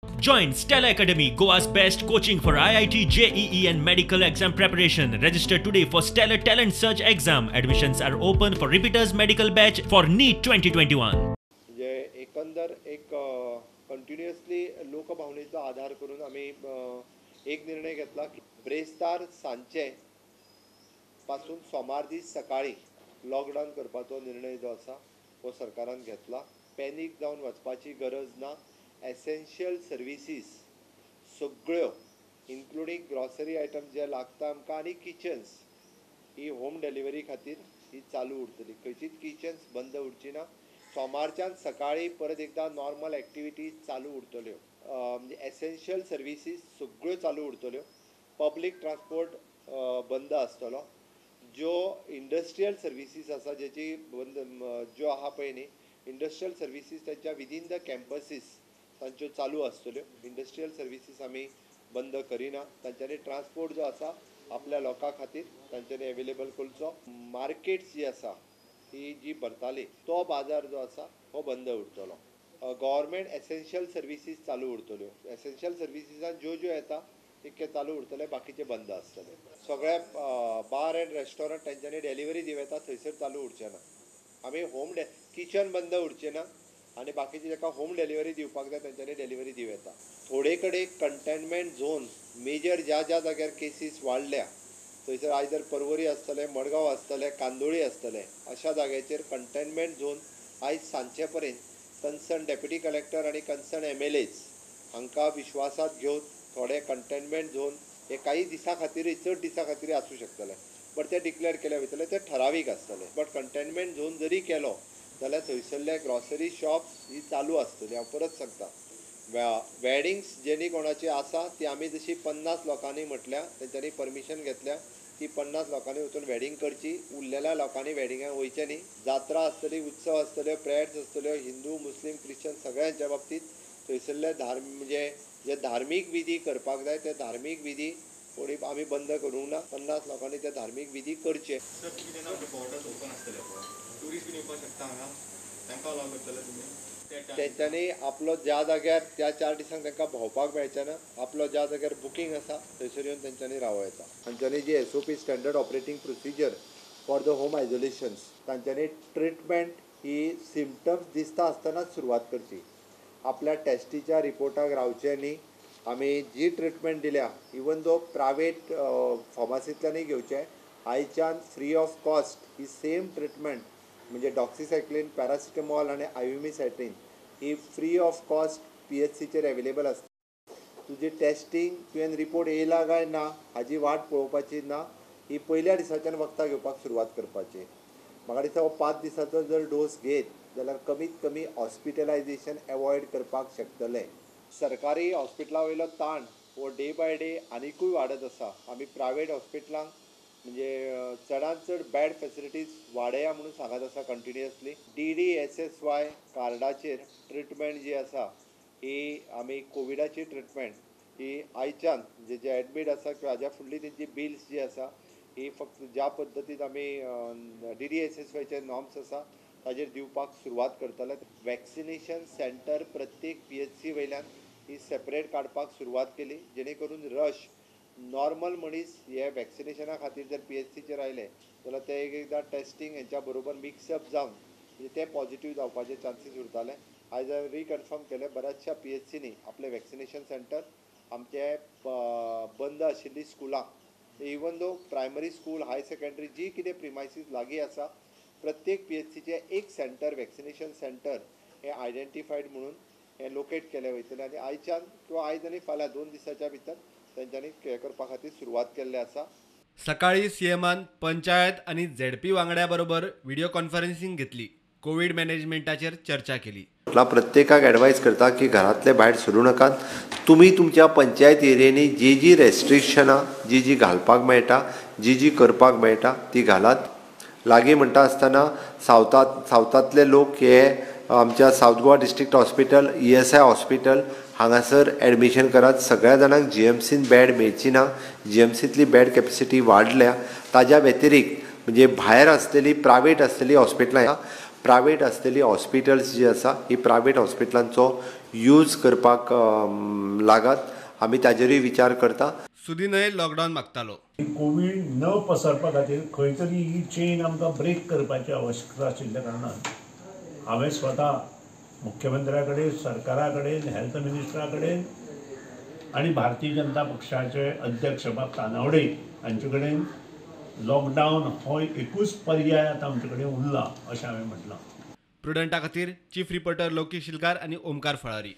Join Stella Academy, Goa's best coaching for IIT, JEE and medical exam preparation. Register today for Stellar Talent Search exam. Admissions are open for repeaters medical batch for NEET 2021. म्हणजे एकंदर एक continuously लोकभावनेचो आधार करून आमी एक निर्णय घेतला की ब्रेस्तार सांजचे पासून सोमार दीस सकाळी लॉकडावन करपाचो निर्णय जो आसा हो सरकारान घेतला. पॅनीक जावन वचपाची गरज ना. एसेन्शियल सर्विसीस सगळ्यो इन्क्लुडींग ग्रॉसरी आयटम जे लागता आमकां आनी किचन्स ही होम डिलिव्हरी खातीर ही चालू उरतली. खंयचीच किचन्स बंद उरची ना. सोमारच्यान सकाळी परत एकदां नॉर्मल एक्टिविटीज चालू उरतल्यो. म्हणजे एसेन्शियल सर्विसीस सगळ्यो चालू उरतल्यो. पब्लीक ट्रान्सपोर्ट बंद आसतलो. ज्यो इंडस्ट्रियल सर्विसीस आसा जेची बंद ज्यो आहा पळय न्ही इंडस्ट्रियल सर्विसीस तांच्या विदीन the campuses तांच्यो चालू आसतल्यो. इंडस्ट्रियल सर्विसीस आमी बंद करिना. तांच्यांनी ट्रान्सपोर्ट जो आसा आपल्या लोकां खातीर तांच्यांनी एवेलेबल करचो. मार्केट्स जी आसा ही जी भरताली तो बाजार जो आसा हो बंद उरतलो. गव्हर्मेंट एसेन्शियल सर्विसीस चालू उरतल्यो. एसेन्शियल सर्विसीसान ज्यो ज्यो येता तितके चालू उरतले, बाकीचे बंद आसतले. सगळे बार एंड रेस्टॉरंट तांच्यांनी डिलिव्हरी दिवं येता थंयसर चालू उरचे ना. आमी होम किचन बंद उरचें ना आनी बाकीचे जाका होम डिलिव्हरी दिवपाक जाय तांच्यांनी डिलिव्हरी दिवं येता. थोडे कडेन कंटेनमेंट झोन मेजर ज्या ज्या जाग्यार केसीस वाडल्या थंयसर आयदर पर्वरी आसतलें, मडगांव आसतलें, कांदोळी आसतलें, अशा जाग्याचेर कंटेनमेंट झोन आयज सांजचे पर्यंत कन्सर्न डेप्युटी कलेक्टर आनी कन्सर्न MLAs हांकां विश्वासात घेवन थोडे कंटेनमेंट झोन हे काही दिसां खातीरय चड दिसां खातीरय आसूं शकतले, बट ते डिक्लेअर केले वयतले, ते ठरावीक आसतले. बट कंटेनमेंट झोन जरी केलो जाल्यार थंयसरले ग्रॉसरी शॉप्स ही चालू आसतली. हांव परत सांगता, वेडिंग्स जेणी कोणाची आसा ती आमी जशी 50 लोकांनी म्हटल्या तेंच्यांनी परमिशन घेतल्या ती 50 लोकांनी वचून वेडिंग करची. उरलेल्या लोकांनी वेडिंगाक वयचें न्ही. जात्रा आसतली, उत्सव आसतल्यो, प्रेयर्स आसतल्यो, हिंदू मुस्लीम क्रिश्चन सगळ्यांच्या बाबतींत थंयसरले म्हणजे जे धार्मीक विधी करपाक जाय ते धार्मीक विधी कोणी आमी बंद करूंक ना. 50 लोकांनी ते धार्मीक विधी करचे. तेंच्यांनी आपलो ज्या जाग्यार त्या 4 दिसांक तांकां भोंवपाक मेळचें ना, आपलो ज्या जाग्यार बुकींग आसा थंयसर येवन तेंच्यांनी रावं येता. तांच्यांनी जी SOP standard operating procedure for the home isolations तांच्यांनी ट्रिटमेंट ही सिमटम्स दिसता आसतनाच सुरवात करची. आपल्या टेस्टीच्या रिपोर्टाक रावचें न्ही. आमी जी ट्रिटमेंट दिल्या इवन दो प्रायवेट फार्मासींतल्यानूय घेवचें, आयच्यान free of cost he same treatment म्हणजे डॉक्सिसायक्लीन, पॅरासिटामॉल आनी आयुमिसायट्रीन he free of cost PHCचेर available आसता. तुजी टेस्टींग तुवें रिपोर्ट येयला काय ना हाजी वाट पळोवपाची ना. ही पयल्या दिसाच्यान वखदां घेवपाक सुरवात करपाची. म्हाका दिसता हो 5 दिसाचो जर डोस घेत जाल्यार कमीत कमी हॉस्पिटलायजेशन एवॉयड करपाक शकतले. सरकारी हॉस्पिटला वयलो ताण हो डे बाय डे आनिकूय वाडत आसा. आमी प्रायवेट हॉस्पिटलांक म्हणजे चडांत चड बेड फेसिलिटीज वाडया म्हणून सांगत आसा कंटिन्युअसली. DDSSY कार्डाचेर ट्रिटमेंट जी आसा ही आमी कोविडाची ट्रिटमेंट ही आयच्यान म्हणजे जे एडमीट आसा किंवा हाज्या फुडली तेंची बिल्स जी आसा ही फक्त ज्या पद्दतीन आमी DDSSYचे नॉर्म्स आसा ताजेर दिवपाक सुरवात करतले. वॅक्सिनेशन सेंटर प्रत्येक PHC वयल्यान ही सेपरेट काडपाक सुरवात केली जेणे करून रश नॉर्मल मनीस हे वॅक्सिनेशना खातीर जर PHCचेर आयले जाल्यार ते एक एकदां टेस्टींग हेंच्या बरोबर मिक्सअप जावन म्हणजे ते पॉझिटीव जावपाचे चान्सीस उरताले. आयज हांवें रिकन्फर्म केलें बऱ्याचशा PHCनी आपलें वॅक्सिनेशन सेंटर आमचे बंद आशिल्लीं स्कुलां even though primary school, high secondary जी कितें प्रिमायसीस लागीं आसा प्रत्येक PHCचें एक सेंटर वॅक्सिनेशन सेंटर हें आयडेंटिफायड म्हणून हें लोकेट केलें वयतलें आनी आयच्यान किंवा आयज आनी फाल्यां 2 दिसाच्या भितर तांच्यांनी हें करपा खातीर सुरवात केल्ली आसा. सकाळी CMान पंचायत आनी ZP वांगड्या बरोबर व्हिडिओ कॉन्फरन्सिंग घेतली. कोविड मॅनेजमेंटाचेर चर्चा केली. प्रत्येकाक एडवायज करता की घरांतले भायर सरूं नाकात. तुमी तुमच्या पंचायत एरियांनी जी जी रेस्ट्रिक्शनां जी जी घालपाक मेळटा, जी जी करपाक मेळटा ती घालात. लागीं म्हणटा आसतना सावथांतले लोक हे आमच्या South Goa district hospital, ESI hospital हांगासर एडमिशन करात. सगळ्या जाणांक GMCन बेड मेळची ना. GMCतली बेड कॅपेसिटी वाडल्या. ताज्या व्यतिरिक्त म्हणजे भायर आसलेली प्रायवेट आसलेली हॉस्पिटलां, प्रायवेट आसलेली हॉस्पिटल्स जी आसा ही प्रायवेट हॉस्पिटलांचो यूज करपाक लागात. आमी ताजेरूय विचार करता. सुदीनय लॉकडावन मागतालो. कोवीड न पसरपा खातीर खंय तरी ही चेन आमकां ब्रेक करपाची आवश्यकता आशिल्ल्या कारणान हांवें स्वता मुख्यमंत्र्या कडेन, सरकारा कडेन, हेल्थ मिनिस्टरा कडेन आनी भारतीय जनता पक्षाचे अध्यक्ष बाब तानावडे हांचे कडेन लॉकडावन हो एकूच पर्याय आतां आमचे कडेन उरला अशें हांवें म्हटलां. प्रुडंटा खातीर चीफ रिपोर्टर लौकीक शिलकार आनी ओमकार फळारी.